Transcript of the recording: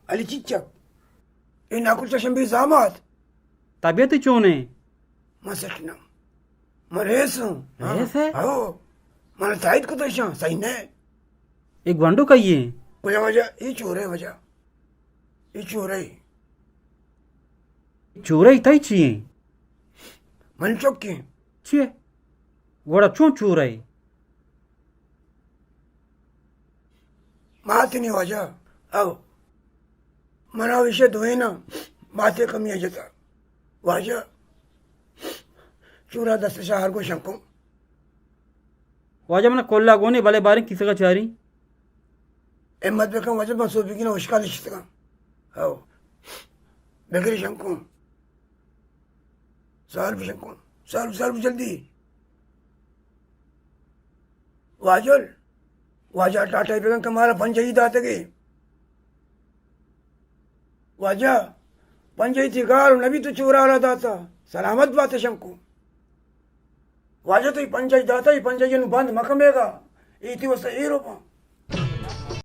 علی چچک، اے ناکو چشم بی زامات۔ طبیعت چون ایں؟ من سکنم۔ من ریس اوں۔ ریس ئے؟ ہو۔ من تائید کتشاں، صحیح نہ۔ اے گونڈو کئی ایں؟ کجا واجہ؟ اے چورے واجہ۔ اے چورے۔ چورے تئی چی ایں؟ من چکیں۔ چی؟ گڑا چون چورے؟ مات نی واجہ۔ او۔ منا وشے دوئیناں ماتے کمی جتا۔ واجہ۔ چورا دست شاہر کو شنکوں۔ واجہ من کلا گونے، بلے باریں کیسگا چاری۔ ہمت بکن واجہ، من سوبی کی نہ اشکال نشتگاں۔ او۔ بگری شنکوں۔ سال بشنکوں۔ سال، سال جلدی۔ واجل، واجہ ٹاٹا بگن کہ مارا پنجاہی داتگے۔ واجہ، پنجاہی تی گار نبی تو چورا را داتا۔ سلامت بات شنکو۔ واجہ تو پنجاہی داتا، اے پنجاہی نو بند مکمیگا۔ اے تی واسطہ اے روپا۔